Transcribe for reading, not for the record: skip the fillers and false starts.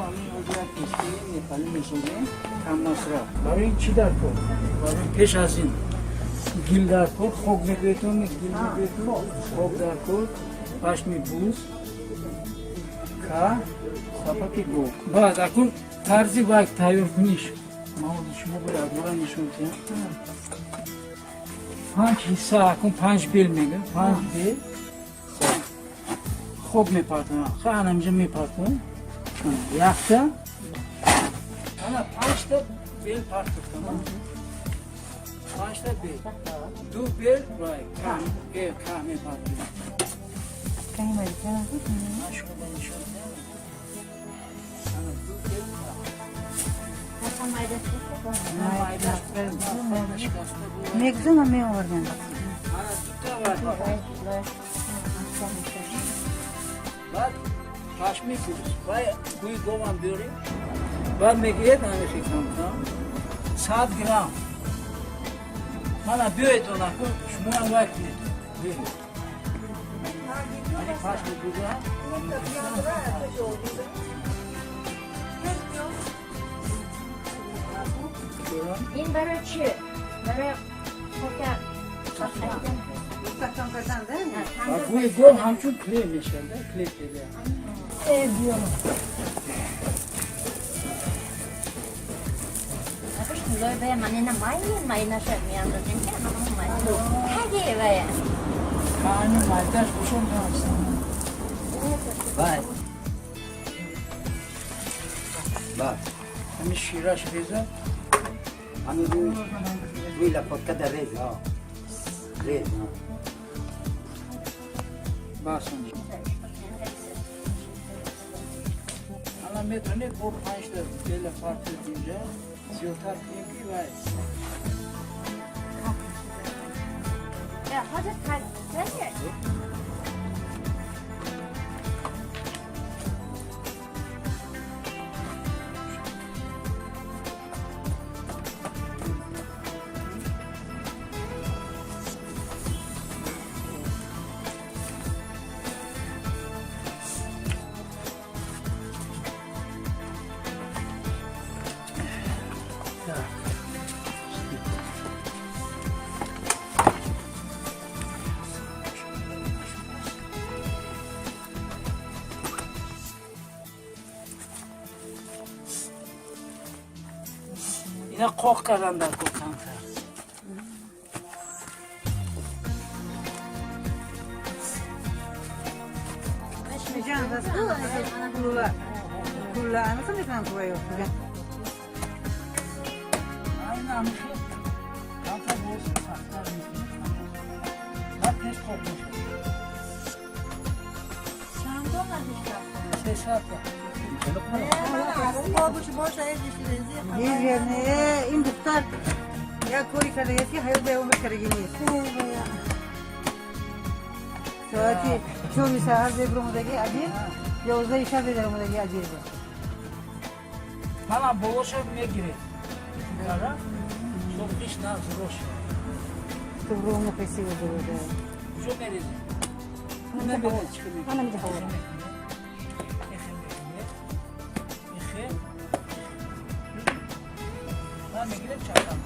Ҳамин ҳозир як пестаи непалӣ месозем, каммасраф. Барои чӣ дар кор? Барои пеш аз ин гил дар кор, хок мегӯетон, гил мегӯетон, хок дар кор, пашми буз, ка, сапаки гов. Баъд акун тарзи вай тайёркуниш ман ҳозир шумо бояд мора нишон диҳам. Панҷ ҳисса, акун панҷ бел мегӯям, панҷ бел хок мепартонам. Ха, анаминҷа мепартонам. Якта, ана панҷта бел партофтам, панҷта бел, ду бел вай кам ка мепартонам. Ман шумо ба нишон диҳам. Ана ду бел ка. Майдаш шикаста буд. Мегзама меовардам. Ана дута вай. Баъд пашми буз, вай гӯи говам биёрем. Баъд мегиред ҳамихи камкам 100 грамм. Мана биёед, онаку шумоам вай кунед, биёед. Ани пашми буза. Ин барои чӣ? Барои хока? Мустаҳкам кардан, да? Ва гӯи гов ҳамчун клей мешавад, клей кеда. Биём. Лой манина май майнаша меандозем, ки ҳамон май таги вая. Ҳами майдаш бошон ҳаст. Баъд. Баъд. Ҳами шираш реза. Ҳамин рӯи лопатка дар рез, ҳа. Рез, ҳа. Бас, ана метавонед бо панҷта бела партоед, инҷа зиёдтар кунем, ки вай. Ҳозир таги. Так. Ина қоқ кардан дар кор камтар. Ҷан, кулла. Кулла, ана мекунам куваё. Айна ҳамихел камтар боз сахттар мекунем. Баъд тез қоқ мешавад. 300-та. Ин духтар як кори кардагист, ки ҳаёт ба умр кардаги нест. Соати 4 саҳар бебиромадаги адир, 11 шаб бедаромадаги адир. Мана болоша мегиред. Кара, чтоб ҳеч нағз роша. Чтоб ровно, красиво было, да. Куҷо мерезем? Намерез, чӣ мекунем? Ана миҷа ҳаво. Эхе мекунем. Эхе. Ман мегирем, чапам.